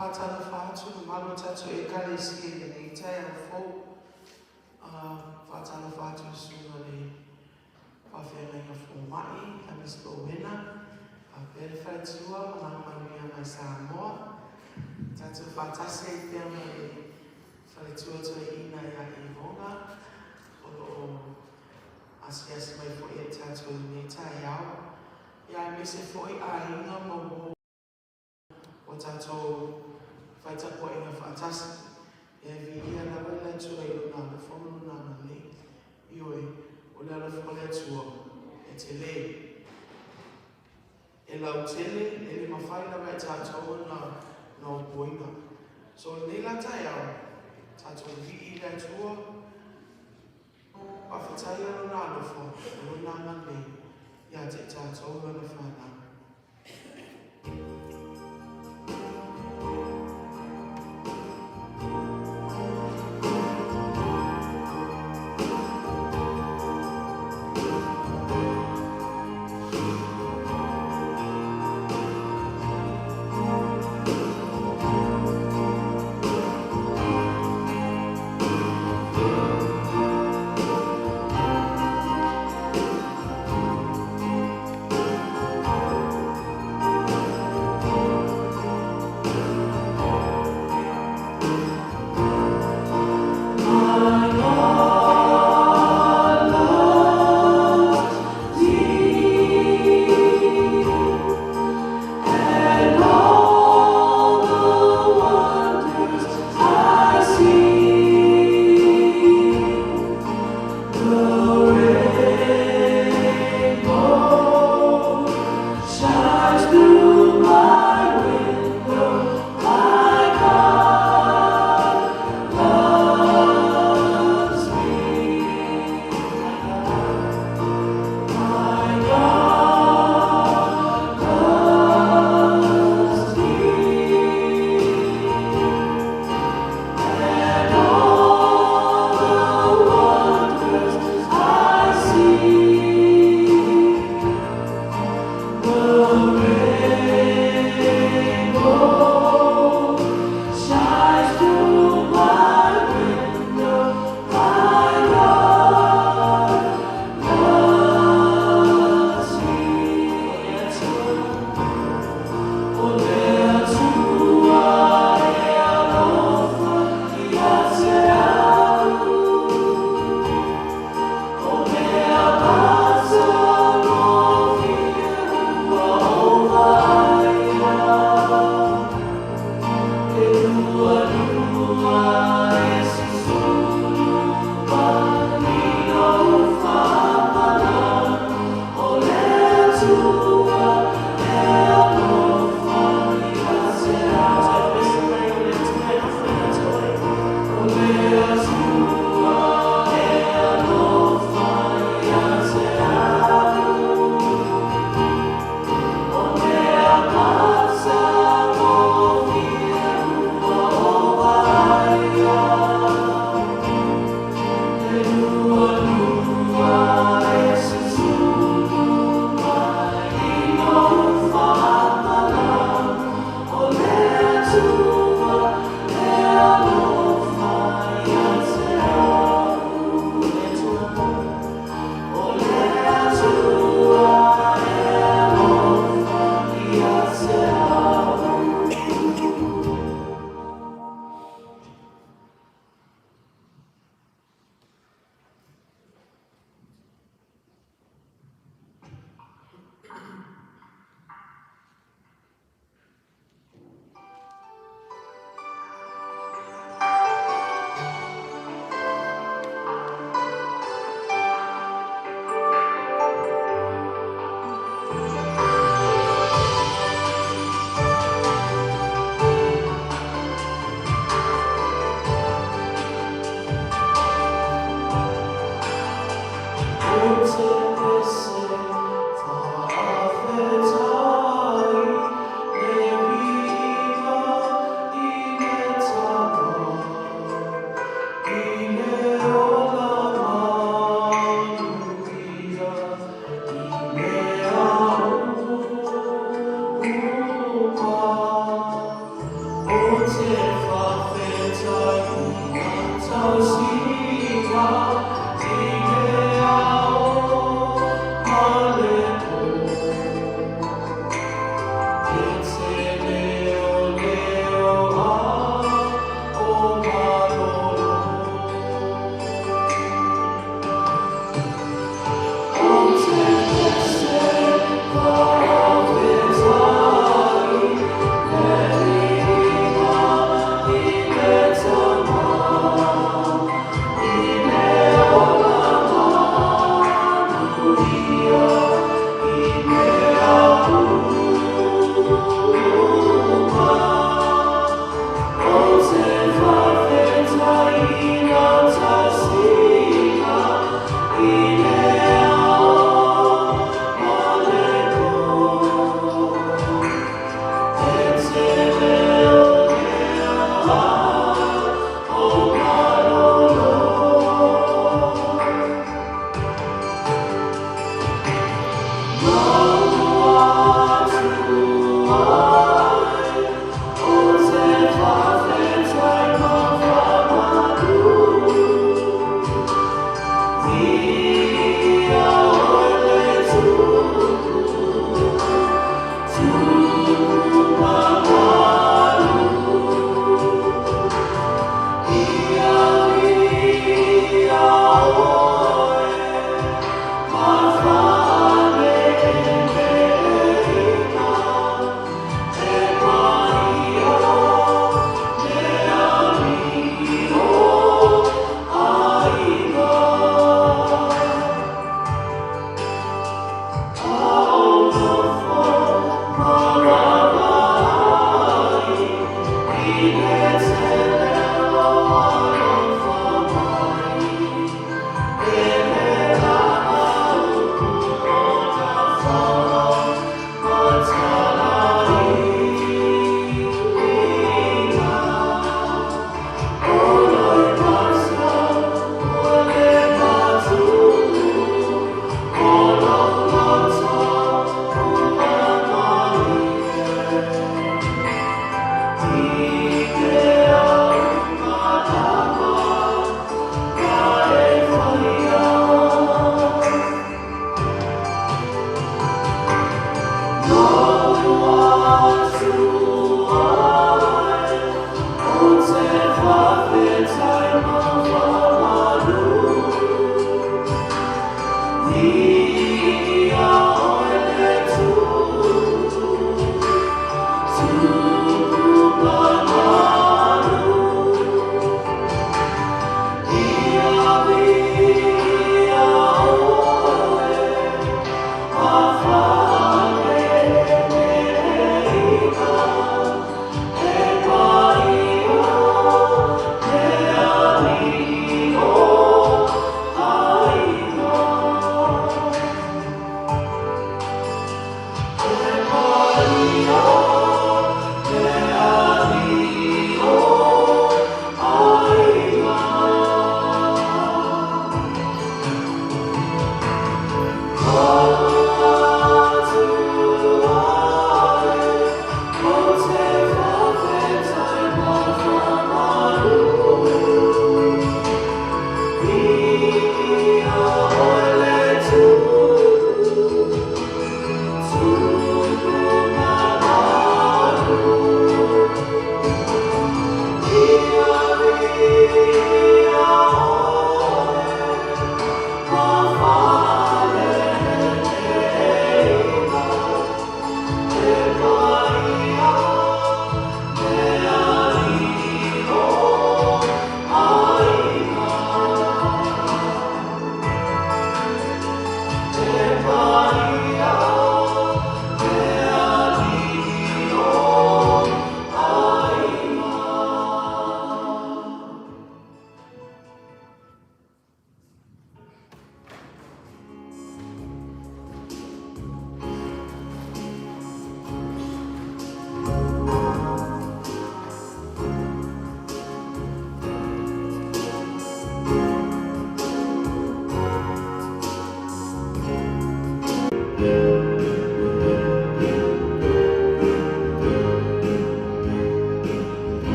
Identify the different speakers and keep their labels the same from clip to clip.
Speaker 1: Faatalofa atu i le mamalu o tatou Ekalesia i lenei taeao fou. Faatalofa atu i le Susuga i le Faafeagaiga Fomai, Mr. Owena, faapea le faletua, malaga manuia mai Samoa. Tatou faatasi ai pea ma le faletua toeaina ia Ivona, o lo o asiasi mai foi ia tatou i lenei taeao. Ia aemaise foi aiga ma uo ua tatou fai tapuaiga faatasi. Ia e viia lava le Atua i Lona alofa ma Lona agalelei. Ioe, o le alofa o le Atua, e tele. E lautele, e le mafai lava e tatou ona upuina. So, lenei la taeao, tatou vivii i le Atua, faafetaia Lona alofa ma Lona agalelei ia te i tatou Lana fanau.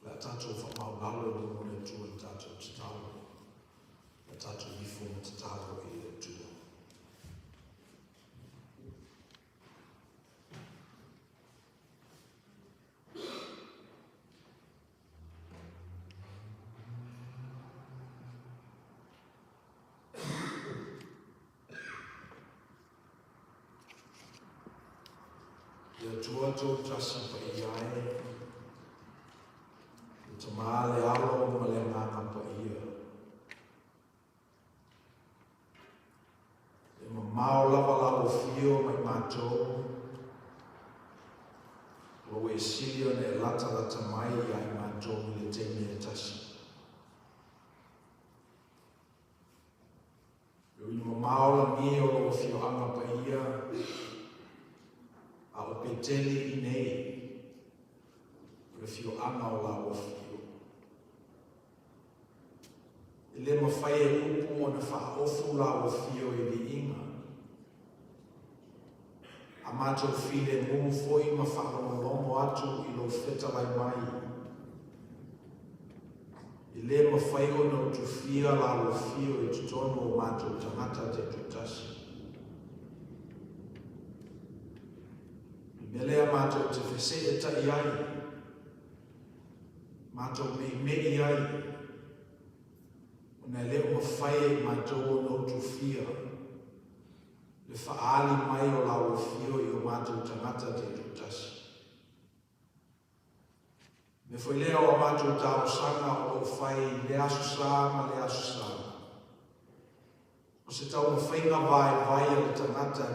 Speaker 2: Le a tātou whamaungalo i luma o le Atua i tātou tatalo. Le a tātou ifo ma tatalo i le Atua. Le Atua tō tasi pa i ai. Le Tama, le Alo ma le Agaga Paia. E mamao lava lau afio ma i matou, ua ua e sili ona e latalata mai ia i matou i le taimi e tasi. E ui mamao lagi o lou afioaga paia, a o Peteli i nei, o le afioaga o lau afio. E le mafai e upu ona faaofu lau afio i viiga. A matou filemu foi ma faalogologo atu i lou fetalai mai, e le mafai ona utufia lau afio i totonu o matou tagata taitoatasi. I le mea lea matou te feseetai ai, matou meimei ai, ona e le o mafai e i matou ona utufia le faaali mai o lau afio i o matou tagata taitoatasi. Mea foi lea o a matou talosaga o lo o fai i lea Aso Sa ma lea Aso Sa. O se taumafaiga vaivai a le tagata.